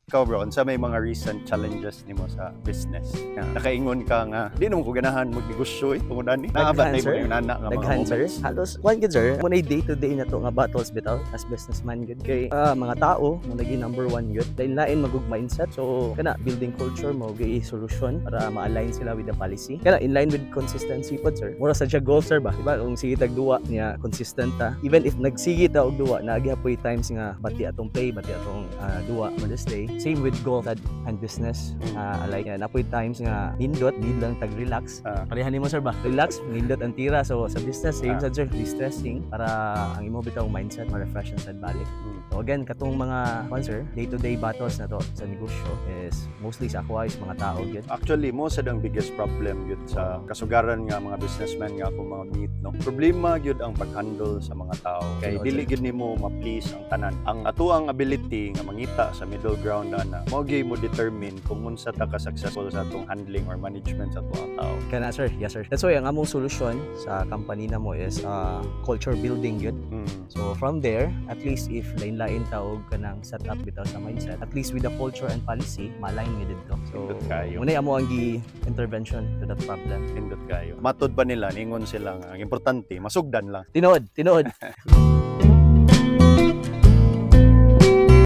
Ikaw, bro, unsa may mga recent challenges nimo sa business? Nga, nakaingon ka nga, di naman ko ganahan magnegosyo eh, tungod ani. Naa ba Daghan, tay sir. mga nana nga mga Daghan, sir. moments? Halos kuan gid, sir. Mo day to day na to nga battles bitaw as businessman gud kay mga tao mo naging number one gud. Lain-lain man gud mindset. So kana building culture mo gay solution para ma-align sila with the policy. Kana in line with consistency pod, sir. Mura sa siya golf, sir, ba? Diba kung sige tag duwa niya, consistent ta. Even if nagsige ta og duwa, naa gihapoy times nga bati atong play, bati atong duwa on this day. Same with golf and business. Like naa poy times nga nindot, need lang tag relax. Parehan nimo, sir, ba? Relax, nindot ang tira. So sa business, same sad, sir, de-stressing para ang imo bitaw mindset ma-refresh ang sad balik. So again, katong mga kwan, sir, day-to-day battles na to sa negosyo is mostly sa ako is mga tao gyud. Actually, mo sad ang biggest problem gyud sa kasugaran nga mga businessmen nga ako mga meet, no. Problema gyud ang pag-handle sa mga tao. Kay Tinuod, dili sir. Gyud nimo ma-please ang tanan. Ang atuang ability nga mangita sa middle ground ana, mo gyud mo determine kung unsa ta ka successful sa atong handling or management sa atuang tao. Kana, sir, yes, sir. That's why ang among solution sa company na mo is culture building gyud. So from there, at least if lain-lain ta og kanang setup bitaw sa mindset, at least with the culture and policy, ma-align mi didto. So Nindot kayo. muna amo ang gi intervention to that problem. Nindot kayo. Matod pa nila, ningon sila nga ang importante masugdan lang. Tinuod, tinuod.